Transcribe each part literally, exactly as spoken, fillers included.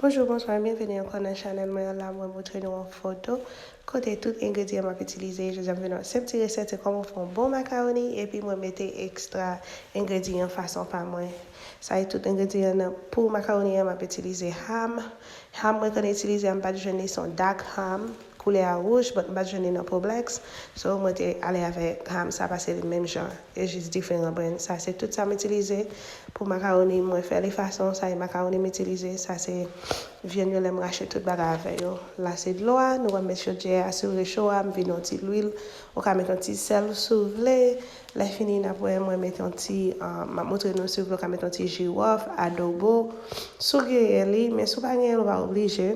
Bonjou, bonswa, byenveni ankò nan chanèl mwen an. La mwen montre nou yon foto kote tout engredyan m ap itilize. Jodi a m vin yon senp ti resèt, se kòman fè yon bon makawoni, epi mwen mete ekstra engredyan fason pa mwen. Sa e tout engredyan nan pou makawoni an, m ap itilize ham. Ham mwen konn itilize a, m pa t jwenn li, se yon dark ham, koulè a wouj, but m pa t jwenn li nan Poblex. So mwen te ale avèk ham sa, pase li menm jan, e jis diferan brand. Sa se tout sa m itilize pou makawoni. Mwen fè li fason sa, e makawoni m itilize, sa se vyann yo, lè m rache tout bagay avè yo. La se dlo a, nou wè m met chodyè a sou recho a, m vide yon ti lwil, ou ka met yon ti sèl si w vle. Lè fini n ap wè mwen met yon ti, ah, m ap montre nou, si w vle w ka met yon ti jiwòf, adobo, si w genyen li, men si w pa genyen l ou pa oblije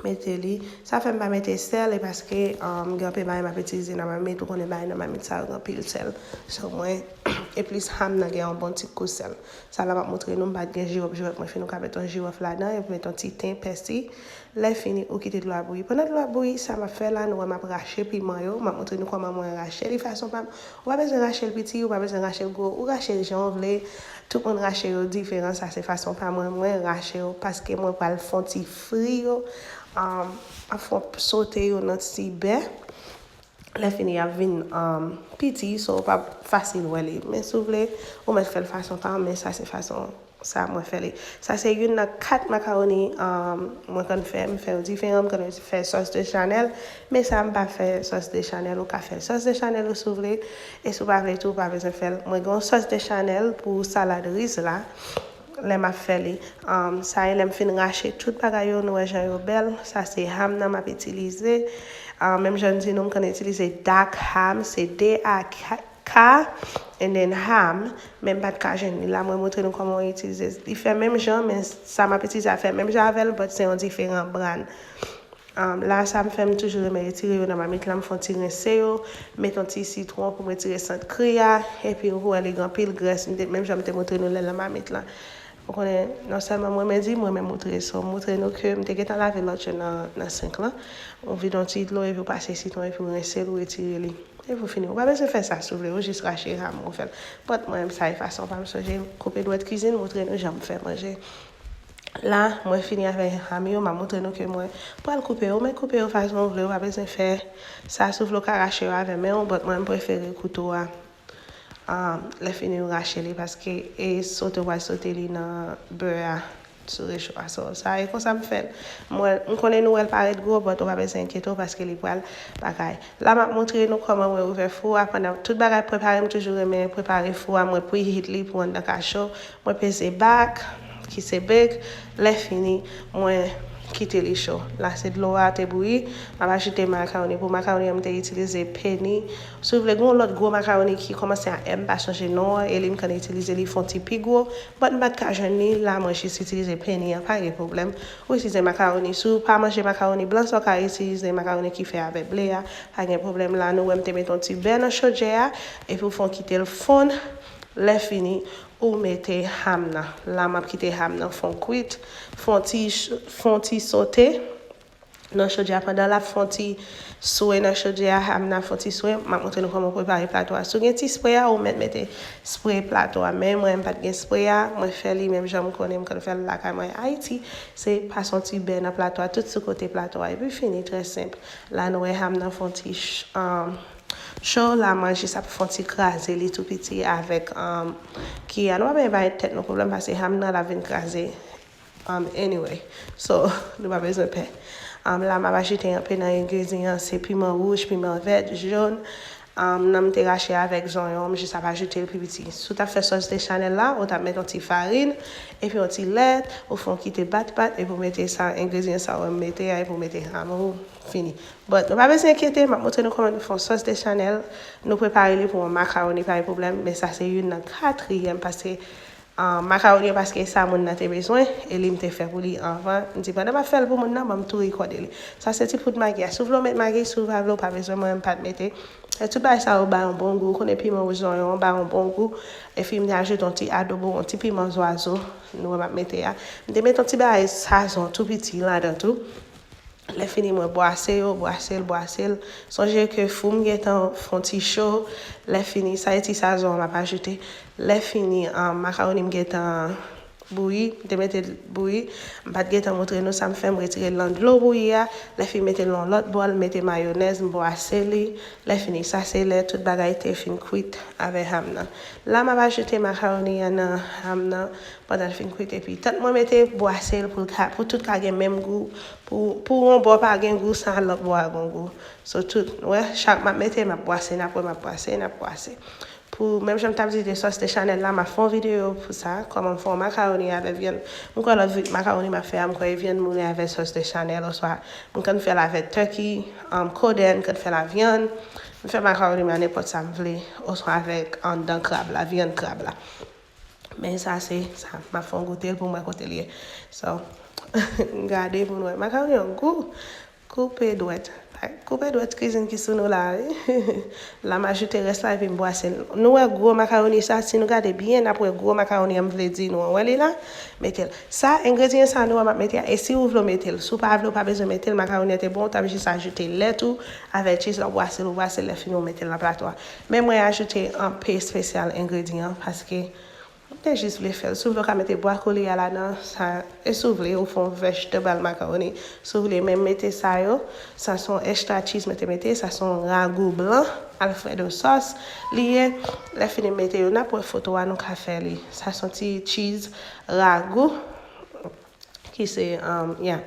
mete li. Sa fè m pa mete sèl, e paske, um, gen anpil bagay m ap itilize nan mamit, ou konnen bagay nan mamit sa yo gen anpil sèl. So mwen, e plis ham nan gen yon bon ti kou sèl. Sa la m ap montre nou, m pa t gen jiwòf, jiwòf mwen fini, ou ka met yon jiwòf ladan, epi met yon ti ten, pèsi. Lè fini, ou kite dlo a bouyi. Pandan dlo a bouyi, sa m ap fè la, nou wè m ap rache piman yo, m ap montre nou kòman mwen rache li fason pa m. Ou pa bezwen rache l piti, ou pa bezwen rache l gwo, ou rache l jan w vle. Tout moun rache yo diferan, sa se fason pa mwen, mwen rache yo paske mwen pral fè yon ti fri yo, um, ap fè yon sote yo nan ti bè. Lè fini, y ap vin, um, piti, so w p ap fasil wè li. Men si w vle, ou mèt fè l fason pa w, men sa se fason sa mwen fè li. Sa se youn nan kat makawoni, um, mwen konn fè. M fè yo diferan, m konn fè sauce de Chanel, men sa m pa fè sauce de Chanel. Ou ka fè sauce de Chanel ou si w vle, e si w pa vle tou, ou pa bezwen fè l. Mwen gen yon sauce de Chanel pou salad riz la, lè m ap fè li. Um, sa e lè m fin rache tout bagay yo, nou wè jan yo bèl. Sa se ham nan m ap itilize. Um, menm jan m di nou, m konn itilize dark ham, se D A K, and then ham, men m pa t ka jwenn li. La mwen montre nou kòman w itilize. Li fè menm jan, men sa m ap itilize a fè menm jan avè l, but se yon diferan brand. Um, la sa m fè, m toujou renmen retire yo nan mamit la, m fè yon ti rense yo, met yon ti sitwon pou m retire sant kri a, epi ou wè li gen anpil grès, m te, menm jan m te montre nou lè nan mamit la. Ou konnen, non sèlman mwen renmen di, mwen renmen montre, so m montre nou ke m te gentan lave lòt yo nan, nan senk lan. Ou vide yon ti dlo, epi ou pase sitwon, epi ou rense l, ou retire li. Epi ou fini. Ou pa bezwen fè sa si w vle, ou jis rache ham ou fè l. But mwen menm sa e fason pa m, sonje koupe dwèt kwizin, montre nou jan m fè manje. La, mwen fini avè ham yo, m ap montre nou ke mwen pral koupe yo, men koupe yo fason w vle, ou pa bezwen fè sa si w vle, ou ka rache yo avè men w, but mwen m prefere kouto a. Ah, lè fini ou rache li paske e sote w pral sote li nan bè a sou recho a. So, sa e konsa m fè l. Mwen, m konnen nou wè l parèt gwo, but ou pa bezwen enkyete w paske li pral bagay. La m ap montre nou kòman mwen ouvè fou a. Pandan tout bagay prepare, m toujou renmen prepare fou a. Mwen preheat li pou anndan ka cho. Mwen peze back, ki se bake. Lè fini, mwen kite li cho. La se dlo a te bouyi. M ap ajoute makawoni. Pou makawoni an, m te itilize Penny. Si w vle, gen yon lòt gwo makawoni ki kòmanse a M, m pa sonje non an, e li m konn itilize li fè yon ti pi gwo. But m pa t ka jwenn li, la mwen jis itilize Penny an, pa gen pwoblèm. Ou itilize makawoni, si w pa manje makawoni blan, sa w ka itilize makawoni ki fè avèk ble a, pa gen pwoblèm. La nou wè m te mete yon ti bè nan chodyè a, epi w fè w kite l fonn. Lè fini, ou mete ham nan. La m ap kite ham nan fè w kwit, fè w ti, fè w ti sote nan chodyè a. Pandan l ap fè w ti swe nan chodyè a, ham nan ap fè w ti swe, m ap montre nou kòman w prepare plato a. Si w gen ti spray a, ou mèt mete spray plato a. Men mwen, m pa t gen spray a, mwen fè li menm jan m konnen m konn fè l lakay mwen Ayiti. Se pase yon ti bè nan plato a, tout sou kote plato a, epi fini, trè senp. La nou wè ham nan fè w ti ch-, um, cho, la mwen jis ap fè w ti kraze li tou piti avèk, um, kiyè a. Nou pa bezwen bay tèt nou pwoblèm, paske ham nan l ap vin kraze. Um, anyway, so, nou pa bezwen pè. Um, la m ap ajoute anpe nan engredyan, se piman wouj, piman vèt, jòn. Um, nan m te rache avèk zonyon, m jis ap ajoute l pi piti. Si w t ap fè sauce de Chanel la, ou t ap met yon ti farin, epi yon ti lèt, ou fè w kite bat bat, epi w mete sa, engredyan sa w mete a, epi w mete ham ou, fini. But nou pa bezwen enkyete, m ap montre nou kòman nou fè yon sauce de Chanel. Nou prepare li pou yon makawoni, pa gen pwoblèm, men sa se youn nan katriyèm, paske, ah, makawoni an, paske sa moun nan te bezwen, e li m te fè pou li anvan. M di, pandan m ap fè l pou moun nan, ban m tou rekòde li. Sa se ti poud magi a. Si w vle w met magi, si w pa vle, w pa bezwen, mwen menm m pa t mete. E tout bagay sa yo ba yon bon gou. Ou konnen piman wouj zonyon an ba yon bon gou. Epi m te ajoute yon ti adobo, yon ti piman zwazo, nou wè m ap mete a. M te mete yon ti bagay sazon tou piti ladan tou. Lè fini, mwen bwase yo, bwase l, bwase l. Sonje ke fou m gentan fè yon ti cho. Lè fini, sa e ti sazon an m ap ajoute. Lè fini, ah, makawoni m gentan bouyi, m te mete l bouyi. M pa t gentan montre nou sa m fè, m retire l nan dlo bouyi a. Lè fini, mete l nan lòt bòl, mete mayonèz, m bwase li. Lè fini, sa se lè tout bagay te fin kwit avè ham nan. La, m ap ajoute makawoni an nan ham nan pandan l fin kwit. Epi, tant mwen mete bwase l pou l ka, pou tout ka gen menm gou. Pou, pou yon bò pa gen gou san lòt bò a gen gou. So, tout, w wè, chak m ap mete, m ap bwase, n ap wè, m ap bwase, n ap bwase. Pou, menm jan m t ap di de sòs de chanèl la, m ap fè yon videyo pou sa, kòman m fè yon makawoni avè vyann. M kwè lòt vi-, makawoni m ap fè a, m kwè e vyann moulen avè sòs de chanèl, oswa m konn fè l avè turkey, um, koden, m konn fè l a vyann. M fè makawoni m a nenpòt sa m vle, oswa avèk anndan krab la, vyann krab la. Men sa se sa, m ap fè yon goute l pou m wè kote l ye. So, gade pou nou wè. Makawoni an gou. Koupe dwèt. Koupe dwèt, kwizin ki sou nou la, wi. La, m ajoute rès la epi m bwase l. Nou wè gwo makawoni sa, si nou gade byen, n ap wè gwo makawoni an, m vle di nou an. Wè li la? Mete l. Sa, engredyan sa nou wè m ap mete a, e si ou vle w mete l. Si w pa vle, ou pa bezwen mete l, makawoni an te bon, ou t ap jis ajoute lèt ou avèk cheese la, ou bwase l, ou bwase l, lè fini, ou mete l nan plato a. Men mwen ajoute anpe espesyal engredyan, paske m te jis vle fè l. Si w vle, w ka mete bwakoli a ladan, sa, e si w vle, ou fè yon vegetable macaroni. Si w vle menm mete sa yo, sa se yon extra cheese mwen te mete, sa se yon ragou blan, Alfredo sauce li ye. Lè fini m mete yo, n ap wè foto a, nou ka fè li. Sa se yon ti cheese ragou. Ki se, um, yeah,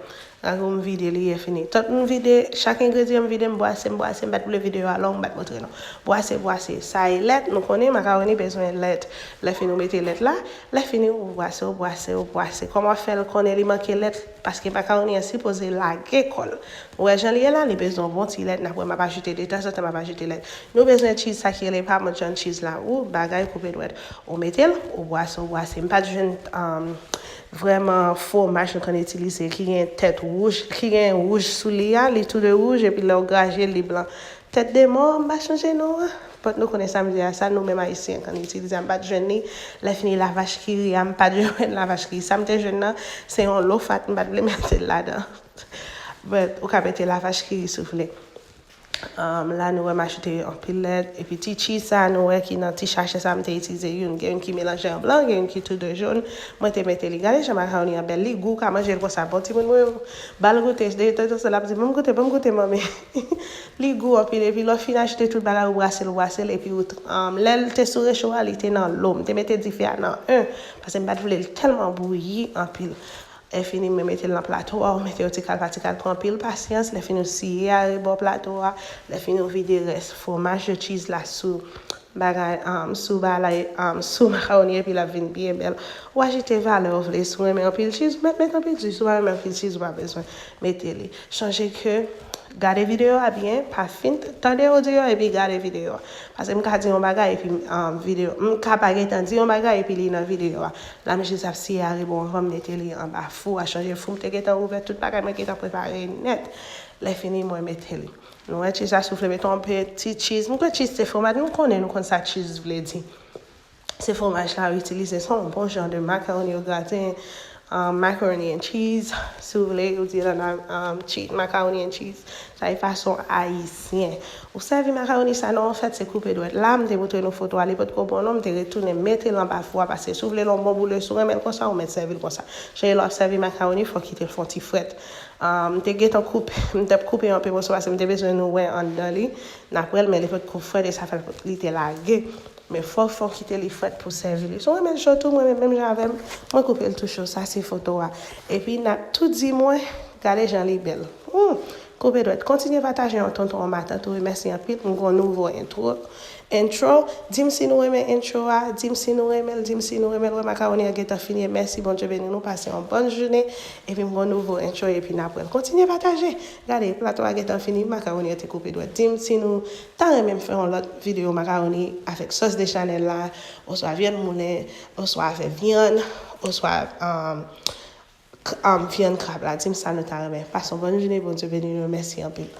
ragou m vide li, e fini. Tout m vide, chak engredyan m vide, m bwase, m bwase, m pa t vle videyo a long, m pa t montre nou. Bwase, bwase. Sa e lèt, nou konnen makawoni bezwen lèt. Lè fini ou mete lèt la, lè fini ou bwase, ou bwase, ou bwase. Kòman w ap fè l konnen li manke lèt? Paske makawoni an sipoze lage kò l. Ou wè jan li ye la, li bezwen yon bon ti lèt, n ap wè m ap ajoute detanzantan, m ap ajoute lèt. Nou bezwen cheese sa ki rele Parmesan cheese la. Ou bagay koupe dwèt. Ou mete l, ou bwase, ou bwase. M pa t jwenn, um, vrèman fwomaj nou konn itilize, ki gen tèt wouj, ki gen wouj sou li a, li tou de wouj, epi lè w graje l, li blan. Tèt de mò, m pa chonje non an. But nou konnen sa m di a, sa nou menm Ayisyen konn itilize a, m pa t jwenn li. Lè fini lavach kiri a, m pa t jwenn lavach kiri. Sa m te jwenn nan, se yon lo fat, m pa t vle mete l ladan. But ou ka mete lavach kiri si w vle. Um, la nou wè m ajoute anpil lèt. Epi ti cheese sa nou wè ki nan ti sachè sa, m te itilize youn. Gen youn ki melanje an blan, gen youn ki tou de jòn. Mwen te mete li. Gade jan makawoni an bèl. Li gou, ou ka manje l konsa. Bon timoun mwen yo, ba l goute. De tan an tan l ap di, "Ban m goute, ban m goute, manmi." Li gou anpil. Epi lè w fin ajoute tout bagay, ou bwase l, ou bwase l. Epi ou, um, lè l te sou recho a, li te nan lo. M te mete dife a nan en. Paske m pa t vle l tèlman bouyi anpil. Lè fini, mwen mete l nan plato a, ou mete yo ti kal pa ti kal, pran anpil pasyans. Lè fini, ou siye a rebò plato a. Lè fini, ou vide rès fwomaj yo, cheese la sou bagay, um, sou bagay, um, sou makawoni, epi l ap vin byen bèl. Ou ajoute valè ou vle. Si w renmen anpil cheese, ou mèt mete anpil cheese. Si w pa renmen anpil cheese, ou pa bezwen mete li. Chonje ke gade videyo a byen, pa fin tande odyo a epi gade videyo a. Paske m ka di yon bagay epi, um, videyo, m ka pa gentan di yon bagay epi li nan videyo a. La m jis ap siye a rebò anvan m mete li anba fou a. Chonje fou m te gentan ouvè, tout bagay mwen gentan prepare nèt. Lè fini mwen mete li. Nou wè cheese la, si w vle mete yon peti cheese. M kwè cheese se fwomaj, nou konnen, nou konn sa cheese vle di. Se fwomaj la yo itilize, se yon bon jan de macaroni yo graten, um, macaroni and cheese, si w vle, yo di l an, um, cheese, macaroni and cheese. Sa e fason ayisyen. Ou sèvi makawoni sa nan yon fèt, se koupe dwèt. La, m te montre nou foto a, li potko bon non, m te retounen mete l anba fou a, paske si w vle l yon bon boule, si w renmen l konsa, ou mèt sèvi l konsa. Chonje lè w ap sèvi makawoni, fò w kite l fè yon ti frèt. Um, m te gentan koupe, m t ap koupe yon pe moso, paske m te bezwen nou wè anndan li. N ap wè l, men li potko frèt, e sa fè l, li te lage. Men fò, fò w kite li frèt pou w sèvi li. Si w renmen l cho tou, mwen menm, menm jan avè m, mwen koupe l tou cho. Sa se foto a. Epi n ap tou di mwen, gade jan li bèl. Hmm. Koupe dwèt. Kontinye pataje yon tonton, yon matant ou, mèsi anpil. M gon nouvo entwo. Intro, di m si nou renmen intro a, di m si nou renmen l, di m si nou renmen l. Wè makawoni an gentan fini. Mèsi, Bondye beni nou, pase yon bòn jounen. Epi m gon nouvo intro, epi n ap wè l. Kontinye pataje. Gade, plato a gentan fini, makawoni an te koupe dwèt. Di m si nou ta renmen m fè yon lòt videyo makawoni avèk sòs de chanèl la, oswa vyann moulen, oswa avèk vyann, oswa, um, k-, um, vyann krab la. Di m sa nou ta renmen. Pase yon bòn jounen, Bondye beni nou. Mèsi anpil.